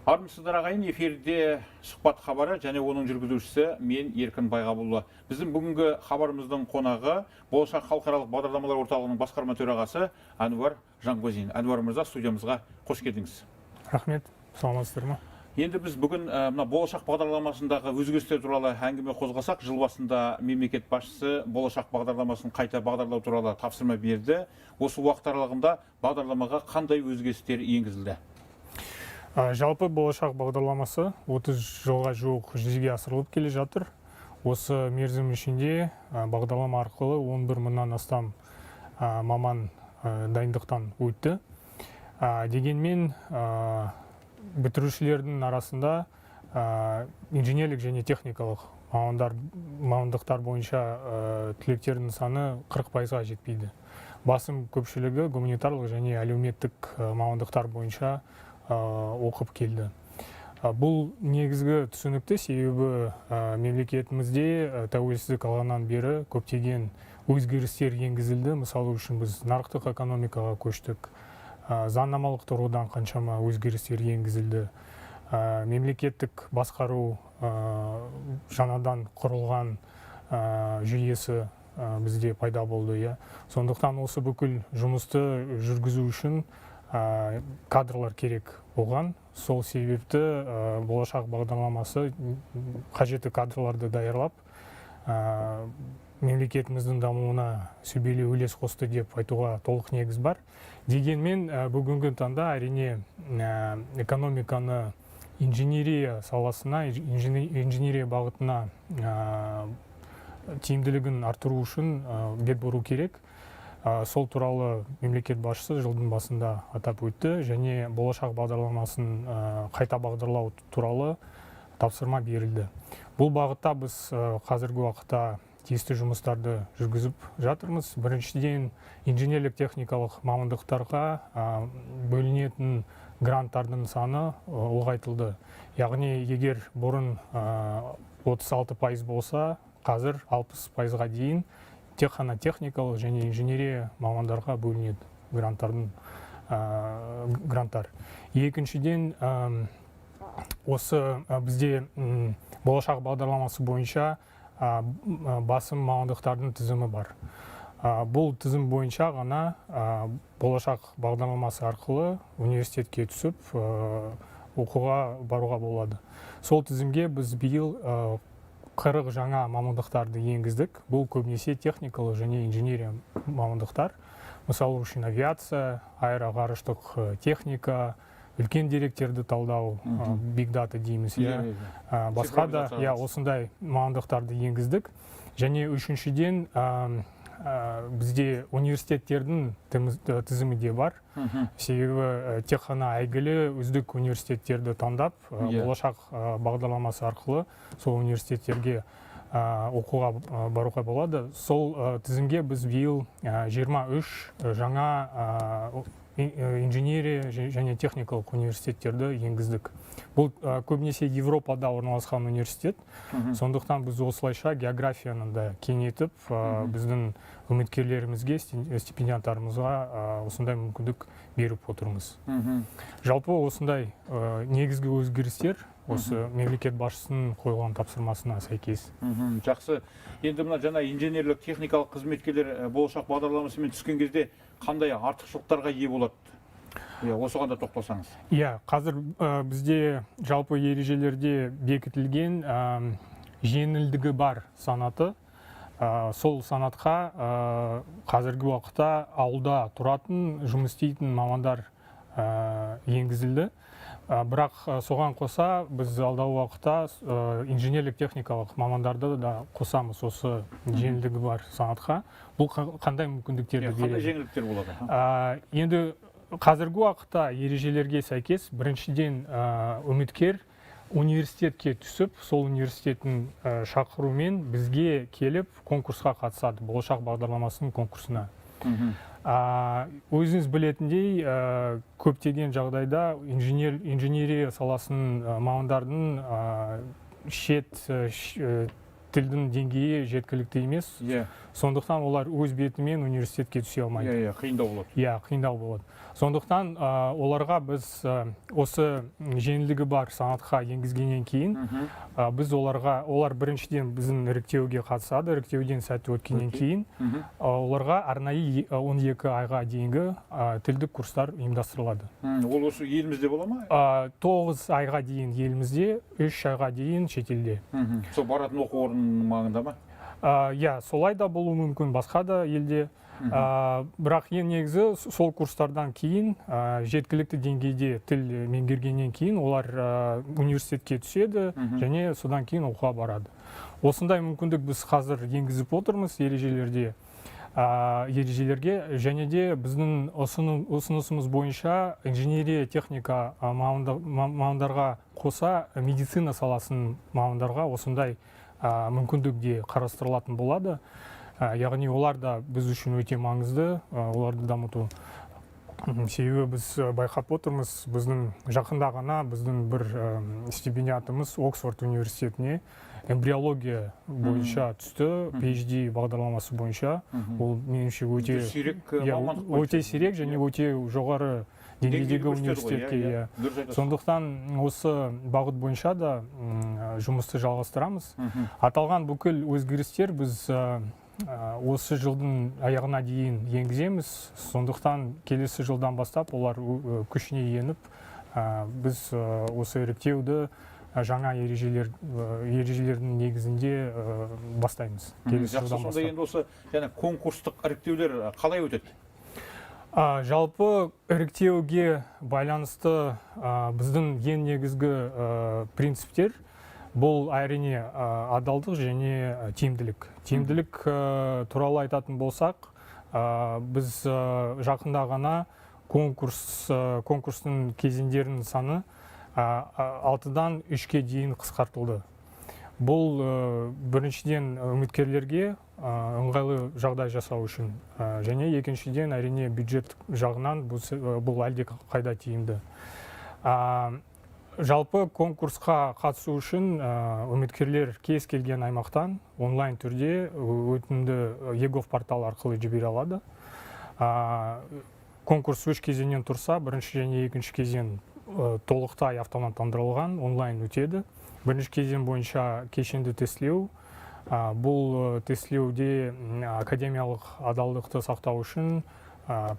Армысыздар, ағайын! Эфирде «Сұхбат» хабары және оның жүргізушісі мен, Еркін Байғабұлы. Біздің бүгінгі хабарымыздың қонағы – «Болашақ» халықаралық бағдарламалар орталығының басқарма төрағасы Әнуар Жанғозин. Әнуар мырза, студиямызға қош келдіңіз! Рахмет, саламатсыздар ма? Енді біз бүгін мына «Болашақ» бағдарламасындағы өзгерістер туралы әңгіме қозғасақ. Жыл басында мемлекет басшысы «Болашақ» бағдарламасын қайта бағдарлау туралы тапсырма берді. Осы уақыт аралығында бағдарламаға қандай өзгерістер енгізілді? Жалпы «Болашақ» бағдарламасы 30 жылға жуық жүзеге асырылып келе жатыр. Осы мерзім ішінде бағдарлама арқылы 11 мыңнан астам маман дайындықтан өтті. Дегенмен бітірушілердің арасында инженерлік және техникалық мамандықтар бойынша түлектердің саны 40%-ға жетпейді. Басым көпшілігі гуманитарлық және әлеуметтік мамандықтар бойынша оқып келді. Бұл негізгі түсінікті, себебі мемлекетімізде тәуелсіздік алғаннан бері көптеген өзгерістер енгізілді. Мысалы үшін, біз нарықтық экономикаға көштік, заңнамалық тұрғыдан қаншама өзгерістер енгізілді. Мемлекеттік басқару жаңадан құрылған жүйесі бізде пайда болды, иә. Сондықтан осы бүкіл жұмысты жүргізу үшін кадрлар керек болған. Сол себепті «Болашақ» бағдарламасы қажетті кадрларды даярлап, мемлекетіміздің дамуына сүбелі үлес қосты деп айтуға толық негіз бар. Дегенмен бүгінгі таңда, әрине, экономиканы инженерия саласына, инженерия бағытына тиімділігін арттыру үшін бет бұру керек. Сол туралы мемлекет басшысы жылдың басында атап өтті және «Болашақ» бағдарламасын қайта бағдарлау туралы тапсырма берілді. Бұл бағытта біз қазіргі уақытта тиісті жұмыстарды жүргізіп жатырмыз. Біріншіден, инженерлік техникалық мамандықтарға бөлінетін гранттардың саны ұлғайтылды. Яғни егер бұрын 36% болса, қазір 60%-ға дейін тек қана техникалық және инженерия мамандарға бөлінеді гранттар. Екіншіден, осы бізде «Болашақ» бағдарламасы бойынша басым мамандықтардың тізімі бар. Бұл тізім бойынша ғана «Болашақ» бағдарламасы арқылы университетке түсіп, оқуға баруға болады. Сол тізімге біз биыл 40 жаңа мамандықтарды енгіздік. Бұл көбінесе техникалық және инженерия мамандықтар. Мысалы үшін, авиация, аэроғарыштық техника, үлкен деректерді талдау, big data дейміз, иә. Басқа да, Цифровизация. Иә, осындай мамандықтарды енгіздік. Және үшіншіден, бізде университеттердің тізімі де бар. Себебі тек қана әйгілі, үздік университеттерді таңдап, «Болашақ» бағдарламасы арқылы сол университеттерге оқуға баруға болады. Сол тізімге біз биыл 23 жаңа инженерия және техникалық университеттерді енгіздік. Бұл көбінесе Европада орналасқан университет. Сондықтан біз осылайша географияны да кеңейтіп, біздің үміткерлерімізге, стипендианттарымызға осындай мүмкіндік беріп отырмыз. Жалпы, осындай негізгі өзгерістер осы мемлекет басшысының қойған тапсырмасына сәйкес. Жақсы. Енді мына жаңа инженерлік техникалық қызметкерлер «Болашақ» бағдарламасымен түскен кезде қандай артықшылықтарға ие болады? Иә, осыған да тоқталсаңыз. Иә, қазір бізде жалпы ережелерде бекітілген жеңілдігі бар санаты. Сол санатқа қазіргі уақытта ауылда тұратын, жұмыс істейтін мамандар енгізілді. Бірақ соған қоса біз алдағы уақытта инженерлік техникалық мамандарды да қосамыз осы жеңілдігі бар санатқа. Бұл қандай мүмкіндіктерді Иә, қандай береді? жеңілдіктер болады? Енді қазіргі уақытта ережелерге сәйкес, біріншіден, үміткер университетке түсіп, сол университеттің шақыруымен бізге келіп, конкурсқа қатысады, «Болашақ» бағдарламасының конкурсына. Өзіңіз білетіндей, көптеген жағдайда инженерия саласының мамандардың шет тілдің деңгейі жеткілікті емес. Сондықтан олар өз бетімен университетке түсе алмайды. Иә, қиындау болады. Иә, қиындау болады. Сондықтан оларға біз осы жеңілдігі бар санатқа енгізгеннен кейін, біз оларға, олар біріншіден біздің іріктеуге қатысады, іріктеуден сәтті өткеннен кейін оларға арнайы 12 айға дейінгі тілдік курстар ұйымдастырылады. Ол осы елімізде бола ма? 9 айға дейін елімізде, 3 айға дейін шетелде. Сол баратын оқу орнының маңында ма? Иә, солай да болуы мүмкін, басқа да елде. Бірақ ең негізі сол курстардан кейін, жеткілікті деңгейде тіл меңгергеннен кейін олар университетке түседі және содан кейін оқуға барады. Осындай мүмкіндік біз қазір енгізіп отырмыз ережелерде. Ережелерге және де біздің ұсынысымыз бойынша инженерия, техника мамандарға қоса медицина саласының мамандарға осындай мүмкіндік де қарастырылатын болады. Яғни олар да біз үшін өте маңызды, оларды дамыту. Себебі біз байқап отырмыз, біздің жақында ғана біздің бір стипендиатымыз Оксфорд университетіне эмбриология бойынша түсті, PhD бағдарламасы бойынша. Ол меніңше өте Өте сирек иә, мамандық өте бойынша. сирек және өте жоғары деңгейдегі Деңгейді көрсетеді ғой, университетке, иә, иә. Дұрыс айтасыз. Сондықтан осы бағыт бойынша да жұмысты жалғастырамыз. Аталған бүкіл өзгерістер біз осы жылдың аяғына дейін енгіземіз. Сондықтан келесі жылдан бастап олар күшіне еніп, біз осы іріктеуді жаңа ережелердің негізінде бастаймыз. Келесі Жақсы, жылдан сонда бастап. енді осы және конкурстық іріктеулер қалай өтеді? Жалпы іріктеуге байланысты біздің ең негізгі принциптер бұл әрине адалдық және тиімділік. Тиімділік туралы айтатын болсақ, біз жақында ғана конкурстың кезеңдерінің саны 6-дан 3-ке дейін қысқартылды. Бұл біріншіден үміткерлерге ыңғайлы жағдай жасау үшін, және екіншіден әрине бюджет жағынан бұл әлде қайда тиімді. Жалпы конкурсқа қатысу үшін үміткерлер кез келген аймақтан онлайн түрде өтінімді eGov порталы арқылы жібере алады. Конкурс үш кезеңнен тұрса, бірінші және екінші кезең толықтай автоматтандырылған онлайн өтеді. Бірінші кезең бойынша кешенді тестілеу. Бұл тестілеуде академиялық адалдықты сақтау үшін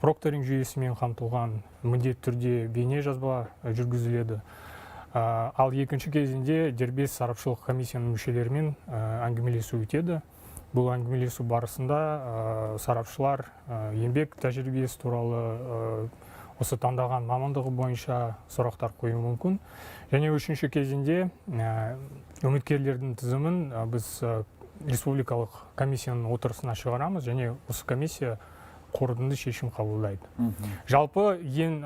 прокторинг жүйесімен қамтылған міндетті түрде бейне жазба жүргізіледі. Ал екінші кезеңде дербес сарапшылық комиссияның мүшелерімен әңгімелесу өтеді. Бұл әңгімелесу барысында сарапшылар еңбек тәжірибесі туралы, осы таңдаған мамандығы бойынша сұрақтар қоюы мүмкін. Және үшінші кезеңде үміткерлердің тізімін біз республикалық комиссияның отырысына шығарамыз және осы комиссия қорытынды шешім қабылдайды. Жалпы ең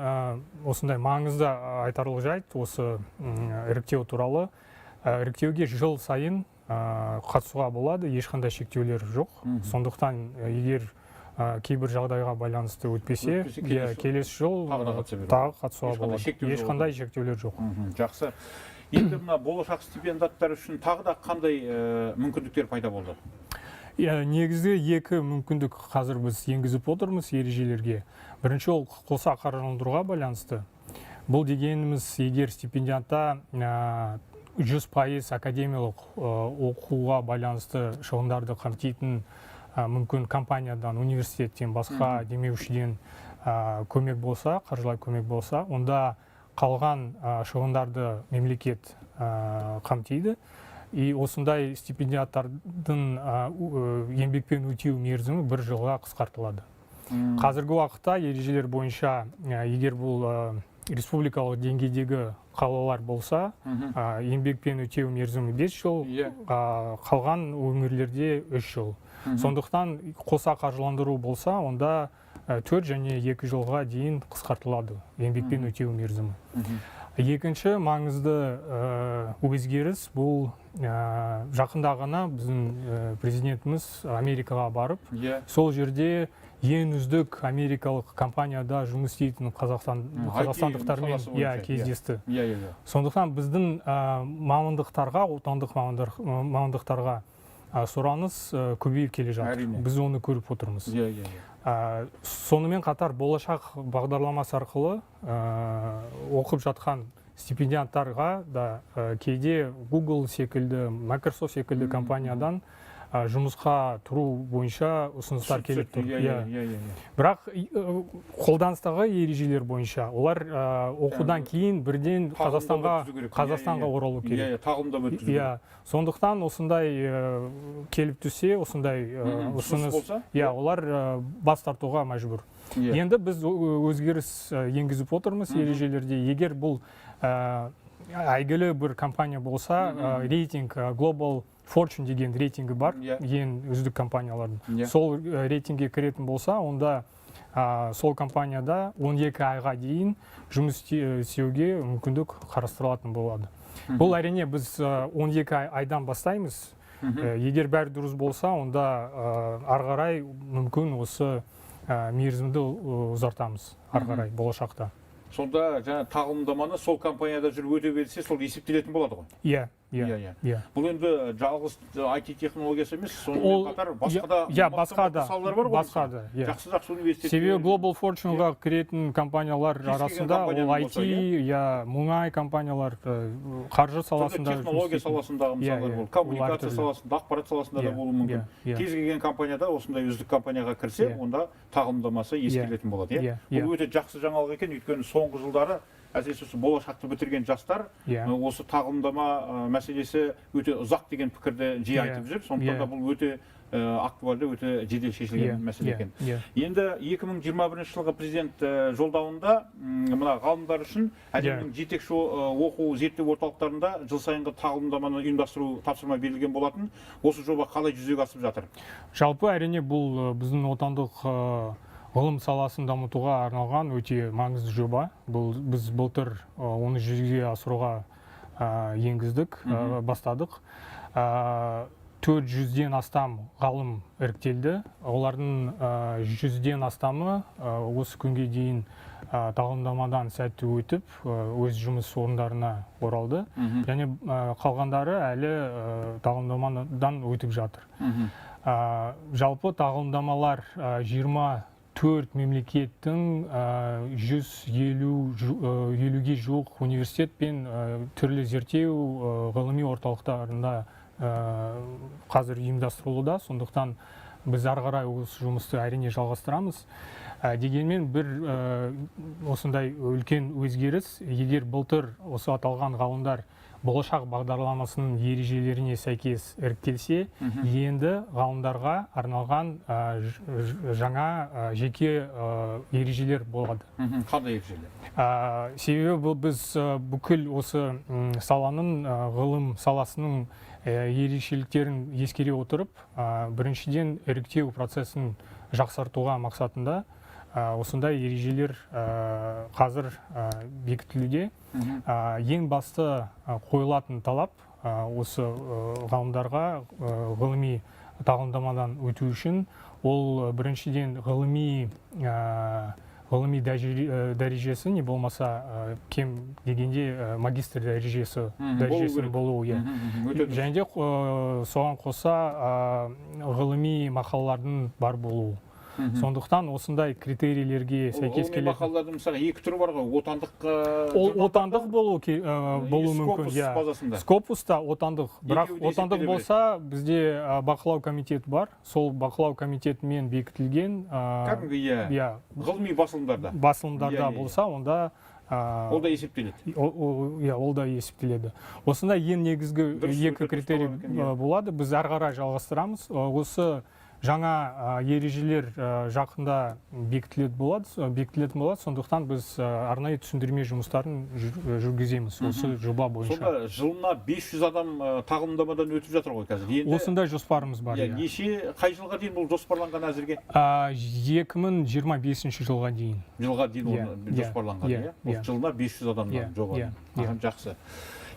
осындай маңызды айтарлық жайт осы іріктеу туралы. Іріктеуге жыл сайын қатысуға болады, ешқандай шектеулер жоқ. Сондықтан егер кейбір жағдайға байланысты өтпесе, Өтпесе, иә, келесі жыл келесі жыл, тағы да қатыса беруге тағы қатысуға Ешқандай болады. шектеу жоқ. Ешқандай шектеулер жоқ. Жақсы. Енді мына болашақ стипендиаттар үшін тағы да қандай мүмкіндіктер пайда болды? Иә, негізгі екі мүмкіндік қазір біз енгізіп отырмыз ережелерге. Бірінші ол қоса қаржыландыруға байланысты. Бұл дегеніміз, егер стипендиатта 100% академиялық оқуға байланысты шығындарды қамтитын, мүмкін компаниядан, университеттен, басқа демеушіден көмек болса, қаржылай көмек болса, онда қалған шығындарды мемлекет қамтиды. И осындай стипендиаттардың еңбекпен өтеу мерзімі бір жылға қысқартылады. Қазіргі уақытта ережелер бойынша, егер бұл республикалық деңгейдегі қалалар болса, еңбекпен өтеу мерзімі 5 жыл, қалған өңірлерде 3 жыл. Сондықтан қоса қаржыландыру болса, онда 4 және 2 жылға дейін қысқартылады еңбекпен өтеу мерзімі. Екінші маңызды өзгеріс бұл, жақында ғана біздің президентіміз Америкаға барып, сол жерде ең үздік америкалық компанияда жұмыс істейтін қазақстандықтармен, IT саласы бойынша, иә, кездесті. Иә. Сондықтан біздің мамандықтарға, отандық мамандықтарға Сұраныс көбейіп келе жатыр. Әрине. Біз оны көріп отырмыз. иә иә иә Сонымен қатар Болашақ бағдарламасы арқылы оқып жатқан стипендианттарға да кейде Google секілді, Microsoft секілді компаниядан жұмысқа тұру бойынша ұсыныстар келіп тұр. иә Иә. иә иә иә Бірақ қолданыстағы ережелер бойынша олар оқудан кейін бірден Тағылымдама Қазақстанға өткізу керек. Қазақстанға оралу керек. Иә, тағылымдама өткізу керек. Иә, сондықтан осындай келіп түссе, осындай Ұсыныс ұсыныс, болса. Иә, олар бас тартуға мәжбүр. Енді біз өзгеріс енгізіп отырмыз ережелерде. Егер бұл әйгілі бір компания болса, рейтинг, Global Fortune деген рейтингі бар, ең үздік компаниялардың. Сол рейтингге кіретін болса, онда сол компанияда 12 айға дейін жұмыс істеуге мүмкіндік қарастырылатын болады. Бұл, әрине, біз 12 айдан бастаймыз. Егер бәрі дұрыс болса, онда ары қарай мүмкін осы мерзімді ұзартамыз ары қарай болашақта. Сонда жаңа тағылымдаманы сол компанияда жүріп өте берсе, сол есептелетін болады ғой? Иә. Иә. Иә. Иә. Иә. Бұл енді жалғыз IT технологиясы емес, сонымен қатар басқа да иә, мықты басқа мықты да, салалар бар ғой, басқа мысалы. да, иә. Жақсы жақсы университеттер. Себебі Global Fortune-ға кіретін компаниялар Кез келген арасында ол компанияның IT, болса, иә, мұнай компаниялар, қаржы Түрлі саласында жұмыс технология істейтін. саласындағы мысалдар Иә, болды, коммуникация олар түрлі. саласында, ақпарат саласында да болуы мүмкін. иә, иә. Кез келген компанияда осындай үздік компанияға кірсе, онда тағылымдамасы ескерілетін болады, иә. Иә. Бұл өте жақсы жаңалық екен, өйткені соңғы жылдары, әсіресе осы Болашақты бітірген жастар осы тағылымдама мәселесі өте ұзақ деген пікірді жиі айтып жүр. Сондықтан да бұл өте актуальды, өте жедел шешілген мәселе екен. Енді 2021 жылғы президент жолдауында мына ғалымдар үшін әлемнің жетекші оқу зерттеу орталықтарында жыл сайынғы тағылымдаманы ұйымдастыру тапсырма берілген болатын. Осы жоба қалай жүзеге асып жатыр? Жалпы, әрине, бұл біздің отандық ғылым саласын дамытуға арналған өте маңызды жоба. Бұл біз былтыр оны жүзеге асыруға енгіздік, бастадық. 400-ден астам ғалым іріктелді. Олардың 100-ден астамы осы күнге дейін тағылымдамадан сәтті өтіп, өз жұмыс орындарына оралды. Және қалғандары әлі тағылымдамадан өтіп жатыр. Жалпы тағылымдамалар 24 мемлекеттің 150 елуге жуық университет пен түрлі зерттеу ғылыми орталықтарында қазір ұйымдастырылуда. Сондықтан біз ары қарай осы жұмысты, әрине, жалғастырамыз. Дегенмен бір осындай үлкен өзгеріс: егер былтыр осы аталған ғалымдар Болашақ бағдарламасының ережелеріне сәйкес іріктелсе, енді ғалымдарға арналған жаңа жеке ережелер болады. Қандай ережелер? Себебі бұл біз бүкіл осы саланың, ғылым саласының ерекшеліктерін ескере отырып, біріншіден, іріктеу процесін жақсартуға мақсатында осындай ережелер қазір бекітілуде. Ең басты қойылатын талап осы ғалымдарға ғылыми тағылымдамадан өту үшін ол біріншіден ғылыми дәрежесі, не болмаса кем дегенде магистр дәрежесі Болу дәрежесінің керек. болуы, иә. Өте дұрыс. Және де соған қоса ғылыми мақалалардың бар болуы. Сондықтан осындай критерийлерге Ол сәйкес ғылыми келетін мақалалардың, мысалы, екі түрі бар ғой: отандық Ол журналдарда отандық болуы мүмкін, Scopus иә. базасында. Scopus-та отандық, бірақ Екеуі де отандық есептеле болса, бізде бақылау комитеті бар, сол бақылау комитетімен бекітілген Кәдімгі, иә, иә, ғылыми басылымдарда басылымдарда Иә, иә, иә. болса, онда ол да есептеледі. Иә, ол да есептеледі. Осындай ең негізгі Дұрыс, екі өте дұрыс критерий талап екен, иә. болады. Біз ары қарай жалғастырамыз. Осы жаңа ережелер жақында бекітілетін болады. Сондықтан біз арнайы түсіндірме жұмыстарын жүргіземіз осы жоба бойынша. Сонда жылына 500 адам тағылымдамадан өтіп жатыр ғой қазір енді? Осындай жоспарымыз бар. Иә. Иә. Неше, қай жылға дейін бұл жоспарланған әзірге? 2025 жылға дейін. Жылға дейін Иә, оны иә, жоспарланған, иә, иә. Осы иә. жылына 500 адамнан Иә, жоба. иә, иә. Аха, жақсы.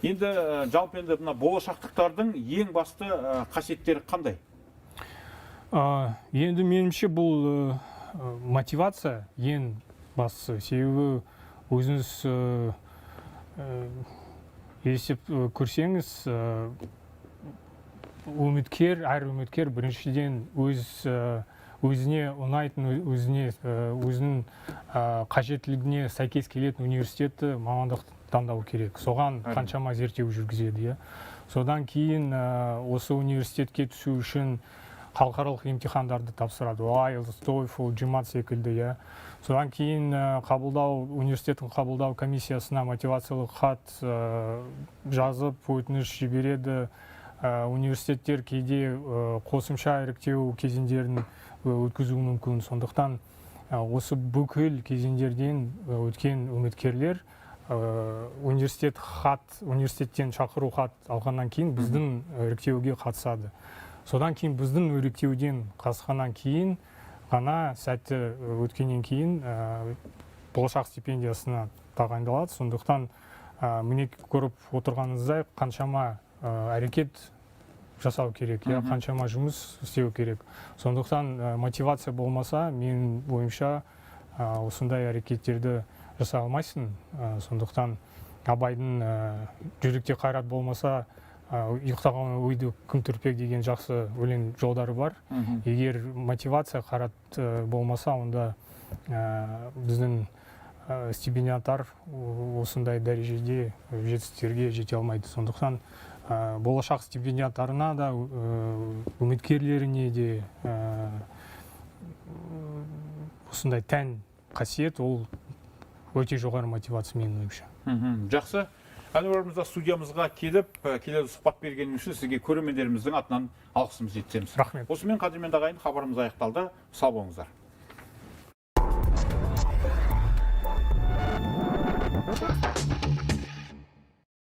Енді жалпы енді мына болашақтықтардың ең басты қасиеттері қандай? Енді меніңше, бұл мотивация ең бастысы, себебі өзіңіз елестеп көрсеңіз, Үміткер, әр үміткер біріншіден өз өзіне ұнайтын, өзіне өзінің қажеттілігіне сәйкес келетін университетті, мамандық таңдау керек. Соған қаншама зерттеу жүргізеді, иә. Содан кейін осы университетке түсу үшін халықаралық емтихандарды тапсырады: IELTS, TOEFL, GMAT секілді, иә. Содан кейін қабылдау, университеттің қабылдау комиссиясына мотивациялық хат жазып, өтініш жібереді. Университеттер кейде қосымша іріктеу кезеңдерін өткізуі мүмкін. Сондықтан осы бүкіл кезеңдерден өткен үміткерлер университеттен шақыру хат алғаннан кейін біздің іріктеуге қатысады. Содан кейін біздің іріктеуден қатысқаннан кейін ғана, сәтті өткеннен кейін Болашақ стипендиясына тағайындалады. Сондықтан міне, көріп отырғаныңыздай, қаншама әрекет жасау керек, иә, қаншама жұмыс істеу керек. Сондықтан мотивация болмаса, менің ойымша, осындай әрекеттерді жасай алмайсың. Сондықтан Абайдың «Жүректе қайрат болмаса, ұйықтаған үйді кім түртпек» деген жақсы өлең жолдары бар. Егер мотивация, қайрат болмаса, онда біздің стипендиаттар осындай дәрежеде жетістіктерге жете алмайды. Сондықтан Болашақ стипендиаттарына да, үміткерлеріне де осындай тән қасиет, ол өте жоғары мотивация, менің ойымша. Жақсы. Әнуар мырза, студиямызға келіп, келелі сұхбат бергеніңіз үшін сізге көрермендеріміздің атынан алғысымызды жеткіземіз. Рахмет. Осымен, қадірменді ағайын, хабарымыз аяқталды. Сау болыңыздар.